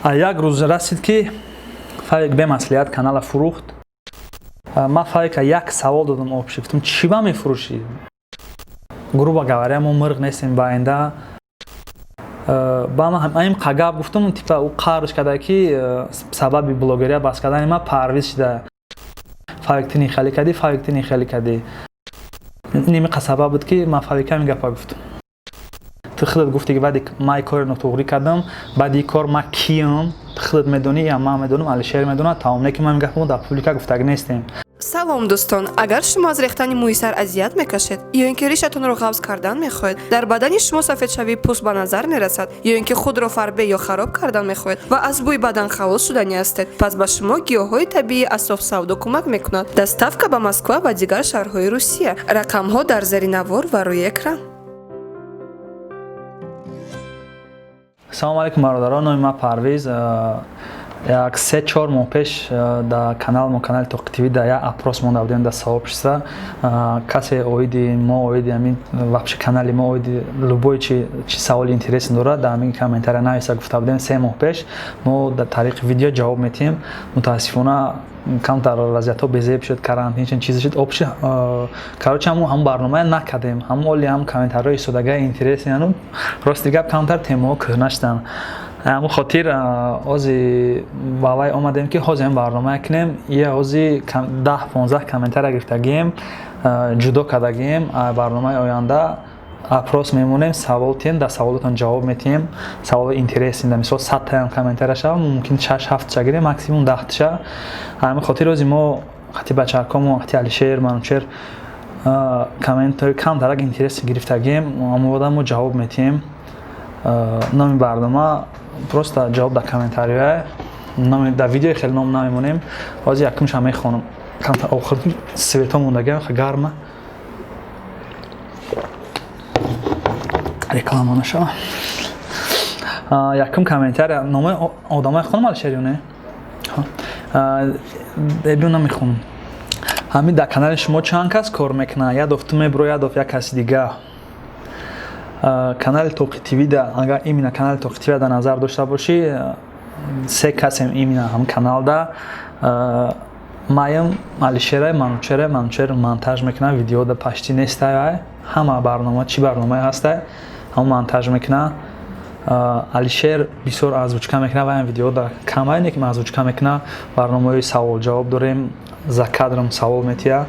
Як рӯз расид, ки Фавик бемаслиҳат канала фурӯхт. Ман Фавика як савол додам общий, гуфтам: «Чӣ ба мефурӯшӣ?» Грубо говоря, мо мирғ нестем ба оинда. Ба ман ин гап гуфтам, типа ӯ қарш карда, ки сабаби блогерия бас кардани ман Парвиз шуда. «Фавик, ту нихелӣ кардӣ, Фавик, ту нихелӣ кардӣ». Ин сабаб буд, ки ман Фавика ҳамин гапа гуфтам: «Ту худат гуфти, ки баъди ман кори нотуғрӣ кардам, баъди кор ман киям, ту худат медонӣ, я ман медонам, Алишер медонад, тамом». Не ки ман ин гапамо дар публика гуфтагӣ нестем. Салом, дӯстон! Агар шумо аз рехтани мӯи сар азият мекашед ё ин ки ришатонро ғафз кардан мехоҳед, дар бадани шумо сафедшавии пӯст ба назар мерасад ё ин ки худро фарбе ё хароб кардан мехоҳед ва аз бӯи бадан халос шуданӣ ҳастед, пас ба шумо гиёҳҳои табиии Асоф Савдо кӯмак мекунад. Доставка ба Москва ва дигар шаҳрҳои Русия. Рақамҳо дар зери навор ва рӯи экран. Салому алайкум, бародарон! Номи ман Парвиз. Як 3-4 моҳ пеш дар канал мо, канали Тоқи ТВ, дар як опрос монда будем дар сообщество: касе оиди мо, оиди ҳамин вообще канали мо, оиди любой чи чи саволи интереси дорад, дар ҳамин комментария нависа, гуфта будем. 3 моҳ пеш мо дар тариқи видео ҷавоб метиҳем. Мутаассифона, камтар вазъиятҳо безеб шуд, карантин шуд, чизе шуд, общий, короче, ҳамун барномая накардем. Ҳамун оли ҳам комментариҳои истодагии интереси яну рости гап, камтар темаҳо кӯҳна шуданд. Ҳамун хотир ҳози ба вай омадем, ки ҳозир ҳам барномая кунем. Е ҳози 10-15 комментария гирифтагием, ҷудо кардагием. Барномаи оянда опрос мемонем, савол тиҳем, дар саволотон ҷавоб метиҳем. Саволи интереси, дар мисол, 100 таям комментария шава, мумкин шаш ҳафтша гирем, максимум 10таша. Ҳамин хотир ҳози мо хати бачакомо, хати Алишер, Манучер, комментҳои камтарак интереси гирифтагием, ҳамода мо ҷавоб метиҳем. Номи барнома просто ҷавоб дар комментарияе. Номи дар видеои хеле ном намемонем. Ҳозир якумша мехонам. Камтар охир свето мондагиам, гарма, реклама нашава. Якум комментария, номои одамои хонум, Алишер ё не? Эбиё, намехонам. Ҳамин дар канали шумо чанд кас кор мекунад? Як доф ту мебуро, як доф як каси дига. Канали Тоқи ТВ да, агар именно канали Тоқи ТВ дар назар дошта бошӣ, се касем именно ҳам каналда: маям, Алишера, Манучера. Манучер монтаж мекунад видеода, пашти нестай, ҳама барнома, чӣ барномае ҳастай, ҳама монтаж мекунад. Алишер бисёр озвучка мекунад ва ин видеода камай не ки озвучка мекунад. Барномаҳои савол ҷавоб дорем, за кадром савол метиҳад.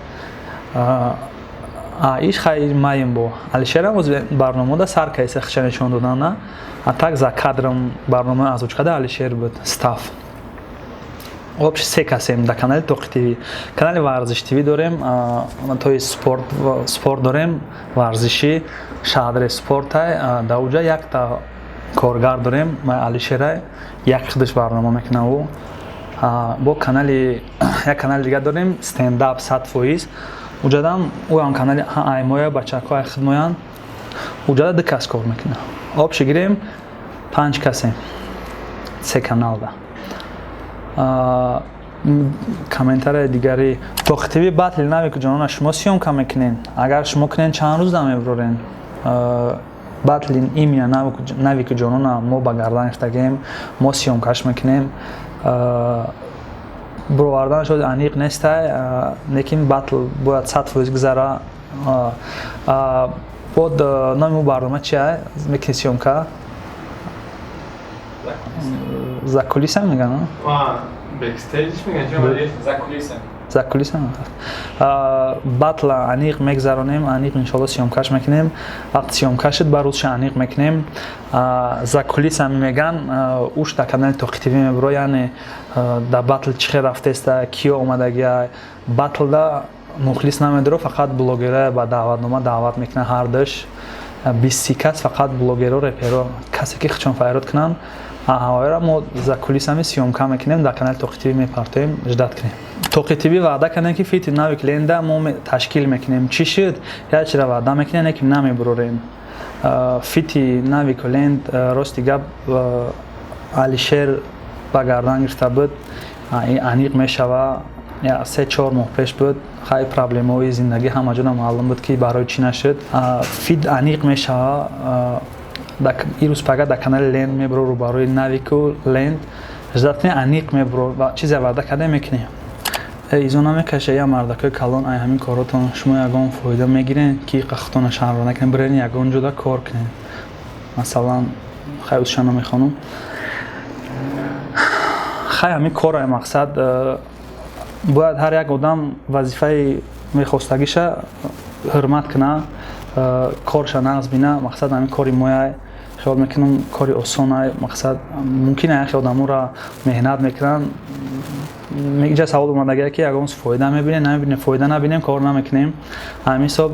Иш хай, маем бо Алишерам барномада сар кайса хича нишон додан, на, а так за кадром барномаи озвучкада Алишер буд, стаф. Общий се касем дар канали Тоқи ТВ. Канали Варзиш ТВ дорем, то есть спорт, спорт дорем, варзишӣ, шаҳдре спортай. Дар уҷа якта коргар дорем, Алишерай, як худаш барнома мекунад ӯ. Бо канали, як канали дигар дорем, стендап 100%. Уҷадам ӯам канали аймоя, бачаҳо ай хидмоянд. Уҷада ду кас кор мекунад. Общий гирем, панҷ касем се каналда. Комментарияи дигари: Тоқи ТВ, батли Навику Ҷонона шумо съёмка мекунен? Агар шумо кунен, чанд рӯз мебурорен? Батли именно Навику Ҷонона мо ба гардан гирифтагием, мо съёмкаш мекунем. Буроварданаш ҳози аниқ нестай, лекин батл бояд 100% гузара. Бод номи ӯ барнома чия мекунӣ съёмка? За кулисами меган? Бэкстейдж меган. За кулисами. Батла аниқ мегзаронем, аниқ иншоалло съёмкаш мекунем. Вақти съёмка шуд, ба рӯзша аниқ мекунем. За кулисами меган, уш дар канали Тоқи ТВ мебуро, яъне дар батл чӣ хел рафтеста, киё омадагия. Батлда мухлис намедоро, фақат блогера ба даъватнома даъват мекунад ҳардуш, 20-30 кас, фақат блогеро, реперо, касе ки хичон файрод кунанд. Ҳавояро мо за кулисами съёмка мекунем, дар канали Тоқи ТВ мепартоем, ждать кунем. Тоқи ТВ, ваъда кардем, ки фити Навик Ленда мо ташкил мекунем. Чӣ шуд? Як чира ваъда мекунем, не ки намебурорем. Фити Навику Ленд, рости гап, Алишер ба гардан гирифта буд, аниқ мешава. 3-4 моҳ пеш буд. Хай, проблемаҳои зиндагӣ ҳама ҷона маълум буд, ки барои чӣ нашуд. Фит аниқ мешава. Ирӯз пага дар канали Ленд мебурору барои Навику Ленд. Ждать кунед, аниқ мебуро ва чизе ваъда карда мекунем. Изо намекаша, я мардакои калон, ай ҳамин коротон шумо ягон фоида мегирен, ки худтона шарманда накунед, бирен ягон ҷода кор кунед. Масалан, хай, узша намехонам. Хай, ҳамин кора мақсад бояд ҳар як одам вазифаи мехостагиша ҳурмат куна, корша нағз бина. Мақсад, ҳамин кори мояй, хиёл мекунам, кори осонай. Мақсад, мумкин яхе одаморо меҳнат мекунанд. Инҷа савол омадагия, ки ягон фоида мебинем, намебинем. Фоида набинем, кор намекунем. Ҳамин ҳисоб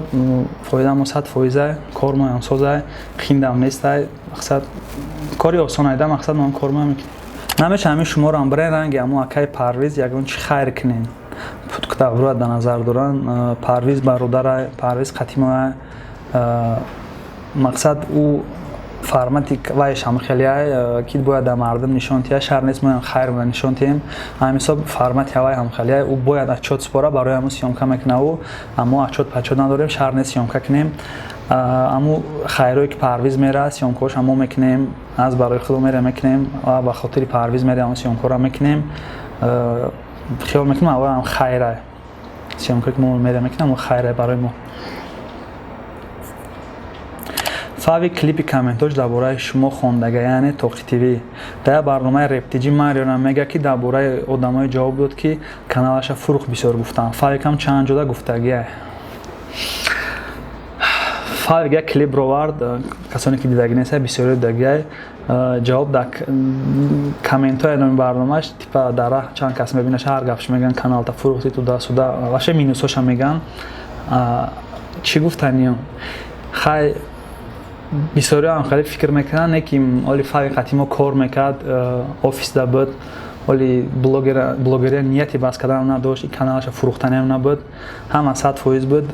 фоидамо 100%-ай, кор моям созай, қиндам нестай. Мақсад, кори осонайда. Мақсад, мо кор мекунем. Намеша ҳамин шуморо бирен, ранги ҳамо акаи Парвиз ягон чи хайр кунен. Путкутавруа дар назар доранд. Парвиз бародарай, Парвиз қатимоай. Мақсад, ӯ формати вайшам хелеай, ки бояд дар мардум нишон тиҳад. Шар нест, моям хайр нишон тиҳем. Ҳамин ҳисоб формати ҳавай ҳам хелеай, ӯ бояд отчёт супора, барои ҳамун съёмка мекуна ӯ. Аммо отчёт пачёт надорем, шар нест, съёмка кунем. Аму хайрое, ки Парвиз мера, съёмкаҳоша мо мекунем, аз барои худо мера мекунем ва ба хотири Парвиз мера ҳамун съёмкаҳоро мекунем. Хиёл мекунем, аввал ҳам хайрай съёмкае, ки мо мера мекунем, хайрай барои мо. Фави клипи комментош дар бораи шумо хондага, яъне Тоқи ТВ. Дар як барномаи Рептиҷи Мариона мега, ки дар бораи одамое ҷавоб дод, ки каналаша фурӯх, бисёр гуфтанд. Фавикам чанд ҷода гуфтагия. Фавик як клип ровард, касоне ки дидагӣ неста, бисёре дидагиай. Ҷавоб дар комментҳои номи барномааш, типа дар раҳ чанд кас мебинаш, ҳар гапш мегӯянд: «Каналта фурӯхти, туда-сюда», ваше минусҳоша мегӯянд. Чӣ гуфтаниё? Хай, бисёриҳо ҳам хеле фикр мекунанд, не ки оли Фави қати мо кор мекард, офисда буд, оли блогерия нияти бас карданам надошт, и каналаша фурӯхтаниам набуд, ҳама 100% буд.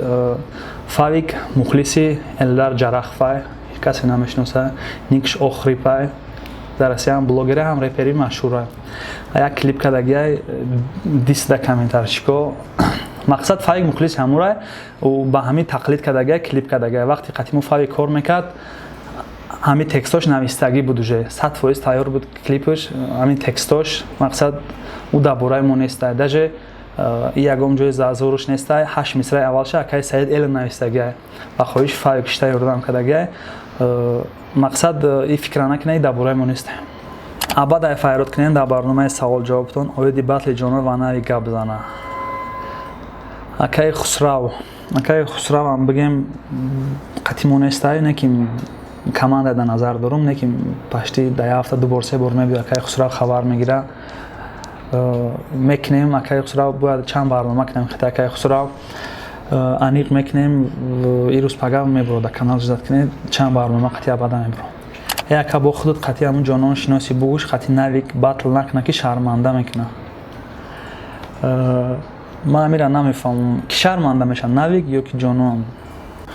Фавик мухлиси Элдар Ҷарахфай, касе намешиноса, никш Охрипай, дар Россия ҳам блогере, ҳам репери машҳура. Як клип кардагиай, дисда комментарщико. Мақсад, Фавик мухлиси ҳамурай, ба ҳамин тақлид кардагиай, клип кардагиай. Вақти қати мо Фавик кор мекард, ҳамин текстош навистагӣ буд, уже 100% тайёр буд клипаш, ҳамин текстош. Мақсад, ӯ дар бораи мо нестай, даже ягон ҷои зазуруш нестай. Ҳашт мисраи аввалша акаи Саид Элм навистагиай, ба хоҳиши Фавик шита ёрдам кардагиай. Мақсад, и фикра накунед, дар бораи мо нестай. Абадай файрод кунем, дар барномаи савол ҷавобтон оиди батли Ҷонон ва Нави гап зана акаи Хусрав. Акаи Хусравам бигем, қати мо нестай, не ки команда дар назар дорум, не ки пашти дар як ҳафта ду бор, се бор мебиёд акаи Хусрав, хабар мегира. Мекунем, акаи Хусрав, бояд чанд барнома кунем хита акаи Хусрав, аниқ мекунем. Ирӯз пага мебуро дар канал, ждать кунед, чанд барнома қати абада мебуро. Яка бо худат қати ҳамун Ҷонон шиноси, бугӯш, қати Навик батл накуна, ки шарманда мекуна. Ман амира намефаҳмам, ки шарманда мешавад, Навик ё ки Ҷонон.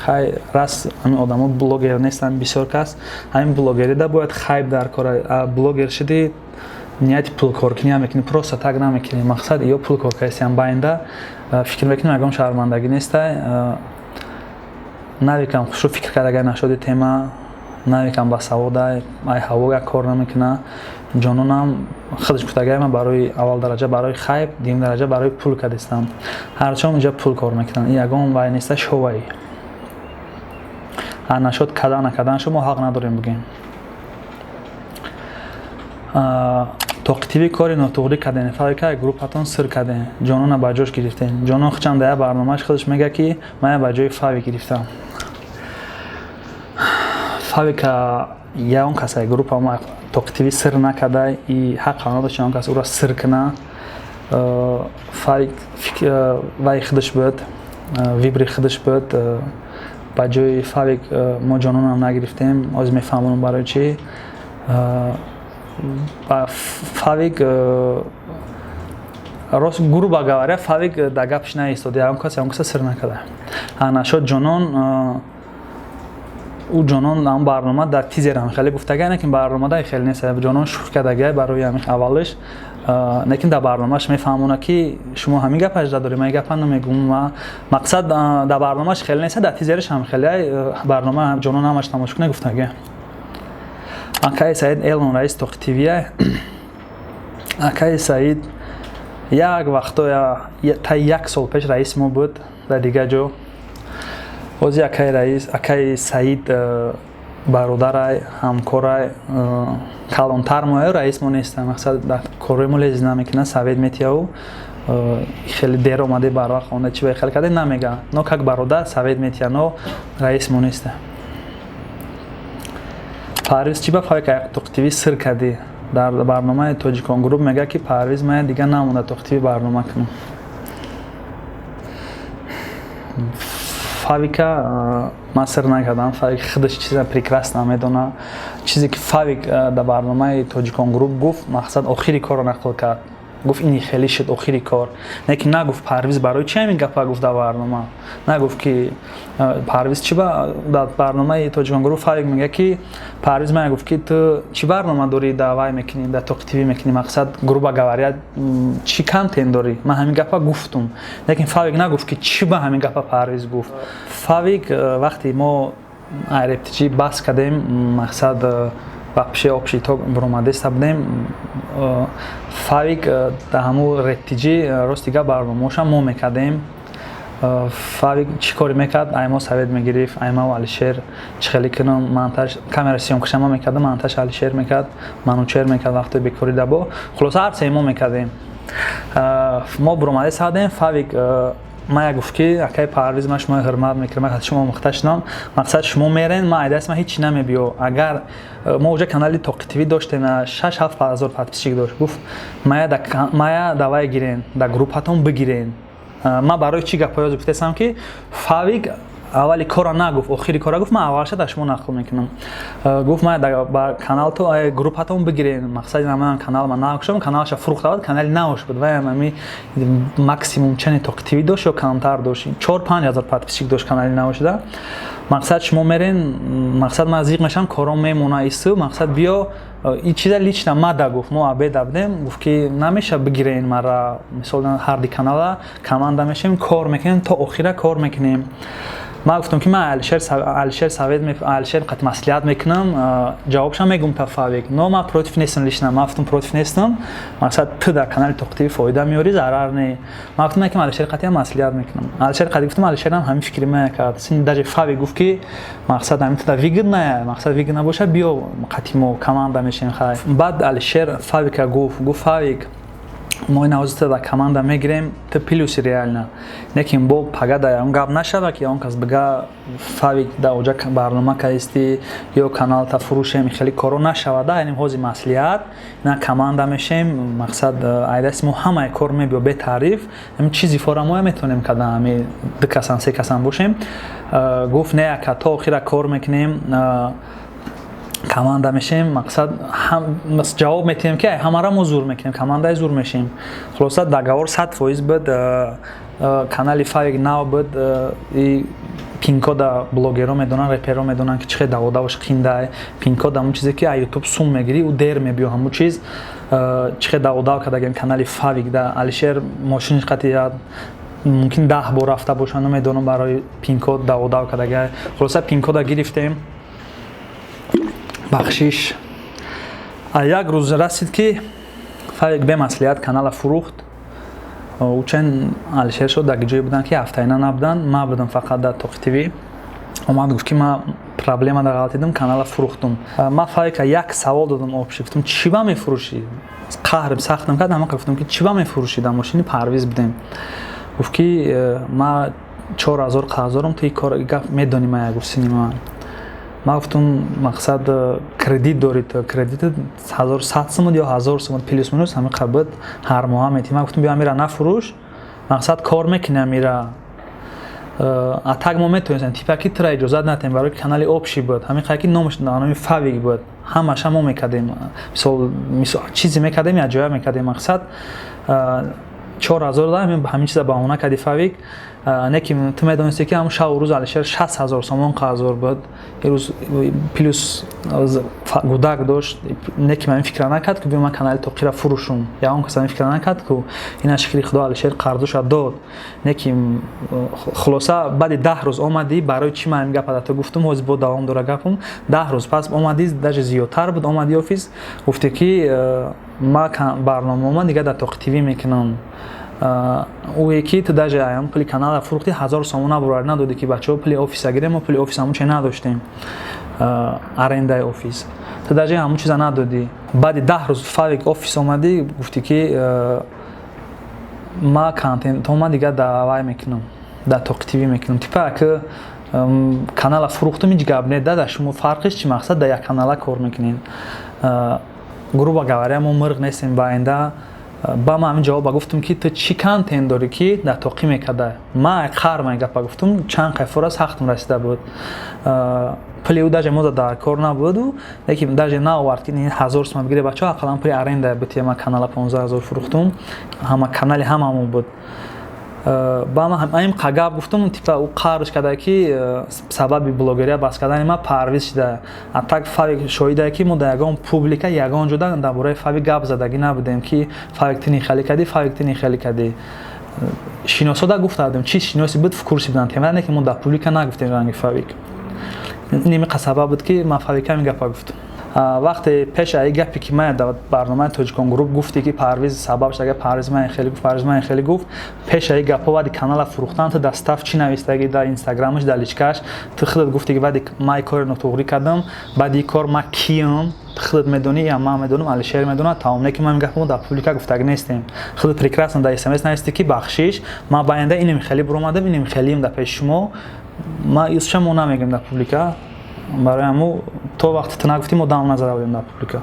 Хай, раст, ҳамин одамо блогер нестанд бисёр кас. Ҳамин блогерида бояд хайп дар кора. Блогер шуди, нияти пулкоркунӣ мекунӣ, просто так намекунӣ. Мақсад, ё пулкор кардисиам байнда фикр мекунем, ягон шармандагӣ нестай. Навикам хушрӯ фикр кард, агар нашоди тема. Навикам басаводай, ай ҳаво як кор намекуна. Ҷононам худаш гуфтагай: «Ман барои аввал дараҷа барои хайп, дуюм дараҷа барои пул кардистам». Ҳарчон инҷа пул кор мекунанд, ягон вай неста, шоваи нашод када накардан шумо ҳақ надорем бигӯем. Тоқи ТВ кори нотуғрӣ кардем, фавика группатон сир кардем, Ҷонона ба ҷош гирифтем. Ҷонон хичам дар як барномааш худаш мега, ки ман ба ҷои Фави гирифтам. Фавика ягон касай группа ма Тоқи ТВ сир накарда, и ҳақ надошт ягон кас ӯро сир куна. Фавик вай худаш буд, выбори худаш буд. Ба ҷои Фавик мо Ҷононам нагирифтем, ҳозир мефаҳмонам барои чӣ. Фавик, рост, грубо говоря, Фавик дар гапш наистод, ягон кас ягон каса сир накарда. Нашод Ҷонон, ӯ Ҷонон ҳам барнома дар тизерам хеле гуфтагай, лекин барномада хеле нест. Ҷонон шӯхӣ кардагай барои ҳамин аввалиш, лекин дар барномааш мефаҳмона, ки шумо ҳамин гап ажда дорем, ман гапа намегӯм. Мақсад, дар барномааш хеле нест, дар тизериш ҳам хеле. Барнома Ҷонон ҳамаш тамошо кунед, гуфтагай. Акаи Саид Элон раис Тоқи ТВ. Акаи Саид як вақто, та як сол пеш раиси мо буд дар дигар ҷо. Ҳозир акаи раис, акаи Саид бародарай, ҳамкорай, калонтар моя, раис мо неста. Мақсад, дар корҳои мо лезить намекунад, совет метиҳаву хеле дер омаде, барвақт онда чи хел карде намега, но как бародар совет метиҳа, но раис мо неста. Парвиз, чӣ ба Фавика Тоқтивӣ сир кардӣ? Дар барномаи Тоҷикон Груп мега, ки Парвиз мая дига намонда Тоқтивӣ барнома кунам. Фавика ман сир накардам, Фавик худаш чиза прекрасно медона. Чизе ки Фавик дар барномаи Тоҷикон Груп гуфт, мақсад, охири корро нақл кард, гуфт, ини хеле шуд охири кор. Не ки нагуфт Парвиз барои чи ҳамин гапа гуфт дар барнома, нагуфт ки Парвиз чи ба дар барномаи Тоҷикон Груп. Фавик мега, ки Парвиз мая гуфт, ки ту чӣ барнома дорӣ, да вай мекунӣ, да Тоқи ТВ мекунӣ, мақсад, грубо говоря, чӣ контент дорӣ? Ман ҳамин гапа гуфтум, лекин Фавик нагуфт, ки чӣ ба ҳамин гапа Парвиз гуфт. Фавик вақте мо айрептичи бас кардем, мақсад, вообще общий итог буромадеста будем, Фавик дар ҳамун рептиҷи, рости гап, барномаоша мо мекардем. Фавик чӣ коре мекард, аймо совет мегирифт, аймау Алишер, чӣ хеле кунам, монтаж, камера, съёмкаша ма мекардам, монтаж Алишер мекард, Манучер мекард вақтои бекорӣ дабо. Хулоса, ҳар се мо мекардем. Мо буромадеста будем, Фавик мая гуфт, ки акаи Парвиз, ман шуморо ҳурмат мекунам, ман шумо омӯхта шудам, мақсад, шумо мерен, ман айдаст ман ҳечи намебиё. Агар мо уже канали Тоқи ТВ доштем, 6-7 ҳазор подписчик дошт, гуфт, мая давай гирен, дар группатон бигирен. Ман барои чӣ гапҳои гуфтесам, ки Фавик аввали кора нагуфт, охири кора гуфт, ман аввалша дар шумо нақл мекунам. Гуфт, ман ба каналто, группатон бигирен. Мақсади ман канал ман накушам, каналша фурӯхта буд, канали навош буд, ваям ами максимум чани Тоқи ТВ дошт ё камтар дошт, 4-5 ҳазор подписчик дошт канали навошда. Мақсад, шумо мерен, мақсад, ман зиқ мешавам, кором мемона ису, мақсад, биё. Ин чиза лично мада гуфт, мо обеда будем, гуфт, ки намеша бигирен мара, мисол, ҳарди канала команда мешавем, кор мекунем, то охира кор мекунем. Ман гуфтам, ки ман Алишер совет, Алишер қати маслиҳат мекунам, ҷавобшам мегум та Фавик, но ман против нестам лично. Ман гуфтам, против нестам, мақсад, ту дар канали Тоқтивӣ фоида меёрӣ, зарар не. Ман гуфтам, ки Алишер қатиам маслиҳат мекунам. Алишер қати гуфтам, Алишерам ҳамин фикри мая кард. Даже Фавик гуфт, ки мақсад, ҳамин туда выгодная, мақсад, выгодна боша, биё қати мо команда мешем. Хай, баъд Алишер Фавика гуфт, Фавик, мо ин ҳозир дар команда мегирем, ту плюси реально, лекин бо пага да он гап нашава, ки он кас бига, Фавик да оҷа барнома кардисти ё каналта фурӯшем, хеле коро нашавада. Янем ҳозир маслиҳат на команда мешем, мақсад, айдаси мо ҳамаи кор мебиё бетаъриф, ҳамин чизи фора моя метавонем кардан, ҳами ду касан, се касан бошем. Гуфт, не, ака, то охира кор мекунем, команда мешем, мақсад, ҷавоб метиҳем, ки ҳамара мо зур мекунем, командаи зур мешем. Хулоса, договор 100% буд. Канали Фавик нав буд, пинкода блогерро медонанд, реперро медонанд, ки чӣ хел даводаваш қиндай. Пинкод ҳамун чизе, ки а Ютуб сум мегирӣ, ӯ дер мебиё. Ҳамун чиз чӣ хел даводав кардагем канали Фавик да Алишер мошиниш қати мумкин 10 бор рафта боша, намедонам, барои пинкод даводав кардага. Хулоса, пинкода гирифтем. Бахшиш, як рӯз расид, ки Фавик бемаслиҳат канала фурӯхт. Учен Алишер шуд, дар ҷое буданд, ки ҳафтаина набуданд, ман будам фақат дар Тоқи ТВ. Омад, гуфт, ки ман проблема дар ғалтидам, канала фурӯхтум. Ман Фавика як савол додам общий, гуфтам, чӣ ба мефурӯшӣ? Қаҳрим сахтам кард, ҳама гуфтам, ки чӣ ба мефурӯшӣ? Дар мошини Парвиз будем. Гуфт, ки ман 4000 қарздорам, ту кор гап медонӣ, ман гуфт сини ман. Ман гуфтам, мақсад, кредит дорӣ, ту кредит 1100 сумуд ё 1000 сумуд, плюс минус ҳамин қабд ҳар моҳа метӣ. Ман гуфтам, биё, амира нафурӯш, мақсад, кор мекунӣ, амира атак мо метавонистем, типа ки тура иҷозат натем, барои канали общий буд, ҳамин қадр ки номаш номи Фавик буд, ҳамаша мо мекардем, мисол, чизе мекардем, якҷоя мекардем. Мақсад, 4000 да ҳамин чиза баҳона карди, Фавик. Не ки ту медонисти, ки ҳамн шабу рӯз Алишер 60 000 сомон қарздор буд, ирӯз плюс гудак дошт. Не ки ман фикра накард, ки биё, ман канали Тоқира фурӯшум. Ягон кас ин фикра накард, ку ина, шукри Худо, Алишер қарздоша дод. Не ки хулоса, баъди 10 рӯз омадӣ. Барои чӣ ман ин гапа да ту гуфтум? Ҳозир бо давом дора гапум. 10 рӯз пас омадӣ, даже зиёдтар буд, омадӣ офис, гуфте, ки ма барномаома дигар дар Тоқи ТВ мекунам. Ӯе ки ту даже аям пули канала фурӯхти, 1000 сомон набурар надодӣ, ки бачаҳо, пули офиса гирем. Мо пули офис ҳамун надоштем, арендаи офис. Ту даже ҳамун чиза надодӣ. Баъди 10 рӯз фавик офис омадӣ, гуфтӣ, ки ма контентома дигар дар вай мекунам, дар Тоқи ТВ мекунам. Типа ки канала фурӯхтум, ҳеҷ гап не да. Шумо фарқиш чи? Мақсад, дар як канала кор мекунем. Грубо говоря, мо мирғ нестем. Ба оинда ба ман ҳамин ҷавоба гуфтум, ки ту чӣ контент дорӣ, ки дар Тоқӣ мекарда? Ма қар ман гапа гуфтум, чанд қайфор аст, ҳақтам расида буд. Пули ӯ даже мо дар кор набуду, лекин даже наовард, ки 1000 сомон бигире, бачаҳо, ақаллан пули аренда бития. Ман канала 15 000 фурӯхтум, ҳама канали ҳамамон буд. Ба ман ин гап гуфтум, типа ӯ қарш карда, ки сабаби блогерия бас кардани ман Парвиз шуда. А так Фавик шоҳидае, ки мо дар ягон публика, ягон ҷода дар бораи Фавик гап задагӣ набудем, ки Фавик, ту хеле кардӣ, Фавик, ту хеле кардӣ. Шиносода гуфта будем, чи шиноси буд, в курсе буданд тема, не ки мо дар публика нагуфтем ранги Фавик. Ин сабаб буд, ки ман Фавик ҳамин гапа гуфтам. Вақте пеш аи гапе, ки ман дар барномаи Тоҷикон Груп гуфте, ки Парвиз сабаб шуд, агар Парвиз ман хеле гуфт, Парвиз ман хеле гуфт, пеш аи гапҳо, баъди канала фурӯхтан, ту дастаф чӣ навистагӣ дар Инстаграмаш, дар личкаш? Ту худат гуфте, ки баъди ман кори нотуғрӣ кардам, баъди кор ман киям, худат медонӣ, я ман медонам, Алишер медонад, тамом. Не ки ман гапмо дар публика гуфтагӣ нестем. Худат прекрасно дар СМС нависти, ки бахшиш, ман ба оянда инем хеле буромадам, инем хелием дар пеши шумо. Ма исша мо намегӯем дар публика. Барои ҳаму то вақте ту нагуфтӣ, мо дам назада будем дар публика.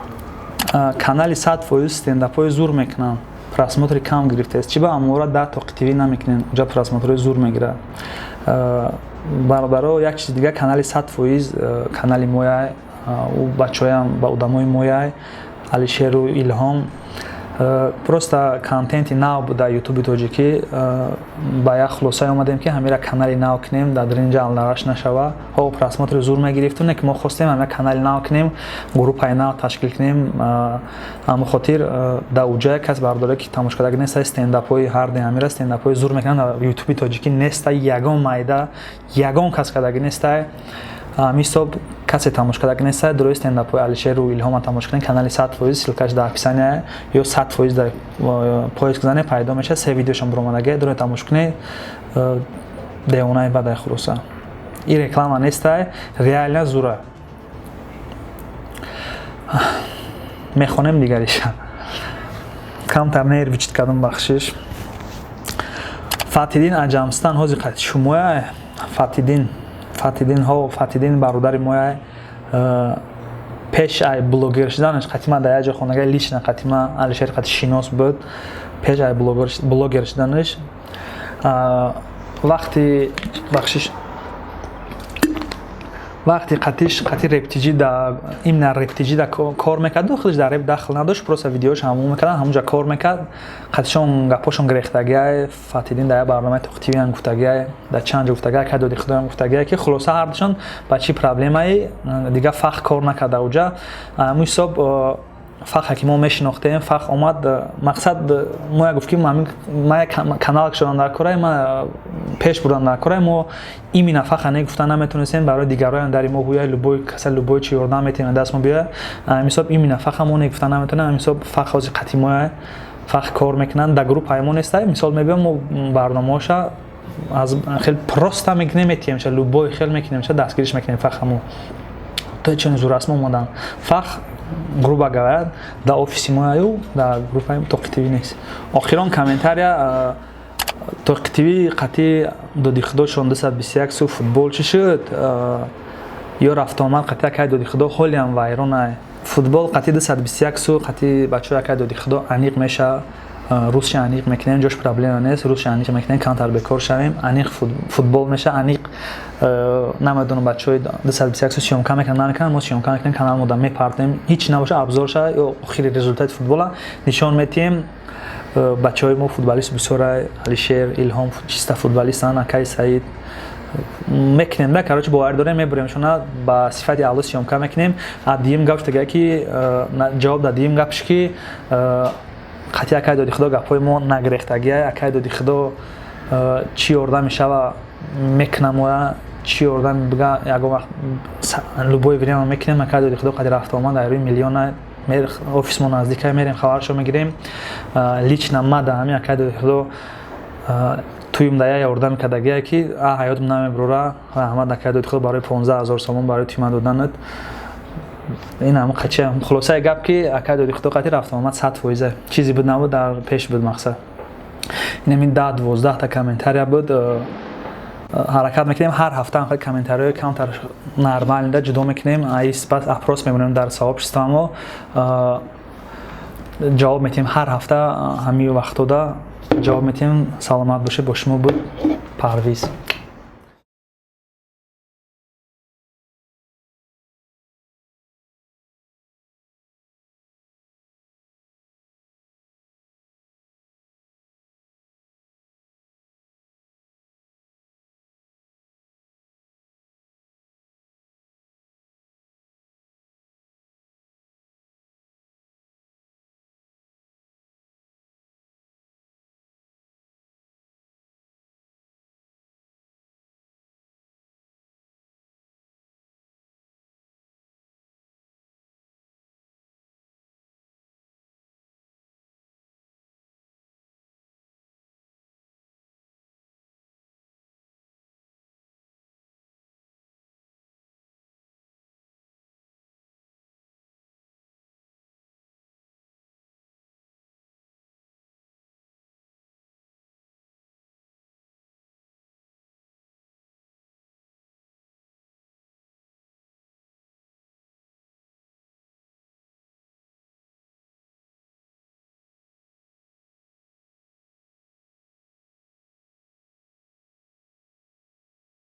Канали 100% стендапҳои зур мекунанд, просмотри кам гирифтааст. Чи ба амора дар Тоқи ТВ намекунем? Уҷа просмотрҳои зур мегирад. Бародаро, як чизи дигар: канали 100% канали мояй, ӯ бачаҳоям ба одамои мояй, Алишеру Илҳом. Просто контенти нав буд дар Ютуби тоҷикӣ. Ба як хулосае омадем, ки ҳамира канали нав кунем, дар ин ҷалнараш нашава. Ҳо, просмотри зур мегирифтум, не ки мо хостем ҳамира канали нав кунем, группаи нав ташкил кунем. Ҳамин хотир дар уҷая кас, бародаре, ки тамошокардаги неста, стендапҳои ҳарде ҳамира стендапҳои зур мекунанд. Дар Ютуби тоҷикӣ неста, ягон майда, ягон кас кардаги нестай. Ҳамин касе тамош кардаги неста, дурои стендапҳои Алишеру Илҳома тамош кунед. Канали 100%, ссылкаш дар описания ё 100% дар поиск зане, пайдо мешавад. Се видеошам буромадаги, дурои тамош кунед. Девонаи бадай. Хулоса, и реклама нестай, реально зура. Мехонем дигариша. Камтар нервничать кардам, бахшиш. Фатидин Аҷамстан ҳозир қати шумоя? Фатидин, Фатидин, ҳо, Фатидин бародари моя. Пеш ай блогер шуданаш қатима дар як ҷо хонага, лично қатима, Алишер қати шинос буд. Пеш ай блогер шуданаш, вақти, бахшиш, вақти қатиш қати Рептиҷи да, именно Рептиҷи да кор мекард. Худаш дар реп дахл надошт, просто видеош ҳамон мекард, ҳамонҷа кор мекард. Қатишон гапошон гирехтагиай. Фатидин дар як барномаи Тоқтивиам гуфтагиай, дар чанд ҷо гуфтагиай, ка доди Худоям гуфтагиай, ки хулоса ҳардушон ба чӣ проблемаи дигар фах кор накард уҷа. Ҳамун ҳисоб фахе ки мо мешинохтем, фах омад, мақсад мо гуфт, ки ма як канал шудан дар кораи ма, пеш бурдан дар кораи мо. Именно фаха не гуфта наметонистем, барои дигароям дари мо гӯя, любой каса, любой чи ёрдам метавонад, даст мо биёяд. Ҳамин именно фаха мо не гуфта наметонем. Ҳамин фах ҳозир қати моя, фах кор мекунанд, дар группаи мо нестай. Мисол, мебиём, мо барномаоша аз хел просто мекунем, метиҳем, любой хел мекунем, дастгириш мекунем фахамо. То чун зур аст, мо омадан. Фах, грубо говоря, дар офиси мояю, дар группаи Тоқи ТВ нест. Охирон комментария: Тоқи ТВ қати доди Худошон 221 су футбол чӣ шуд? Ё рафтуомад қати акай доди Худо ҳолиам вайронай? Футбол қати 221 су, қати бачаҳои акай доди Худо аниқ меша. Русша аниқ мекунем, ҷош проблема нест. Русша аниқ мекунем, камтар бекор шавем, аниқ футбол меша, аниқ. Намедонам, бачаҳои 221 су съёмка мекунанд, намекунанд, мо съёмка мекунем, канал мода мепартем. Ҳеч набоша, обзорша ё охири результати футбола нишон метиҳем. Бачаҳои мо футболист бисёра, Алишер, Илҳом чиста футболистанд, акаи Саид. Мекунем да, короче, боварӣ дорем, мебурем шуна, ба сифати аъло съёмка мекунем. А дуюм гап шудага, ки ҷавоб да дуюм гапш, ки қатъи акай Доди Худо гапҳои мо нагирехтагия. Акай Доди Худо чӣ ёрдам мешава, мекунам, чӣ ёрдам бига, ягон вақт, любое время мекунем. Акай Доди Худо қади рафтуомад дар рӯи миллиона, офис мо наздика, мерем, хабаршо мегирем. Лично ма да ҳамин акай Доди Худо туюм да я ёрдам кардагия, ки ҳаётам намебурора. Раҳмат, акай Доди Худо, барои 15 000 сомон барои туйма доданат. Ин ҳам қача. Хулосаи гап, ки акай Доди Худо қати рафтуомад 100%. Чизе буд, набуд, дар пеш буд мақсад. Инамин 10-12 та комментария буд. Ҳаракат мекунем, ҳар ҳафта ҳам комментариҳои камтар нормальный ҷудо мекунем, ай сипас опрос мемонем дар сообщество мо, ҷавоб метиҳем. Ҳар ҳафта ҳамин вақтода ҷавоб метиҳем. Саломат бошед, бо шумо буд Парвиз.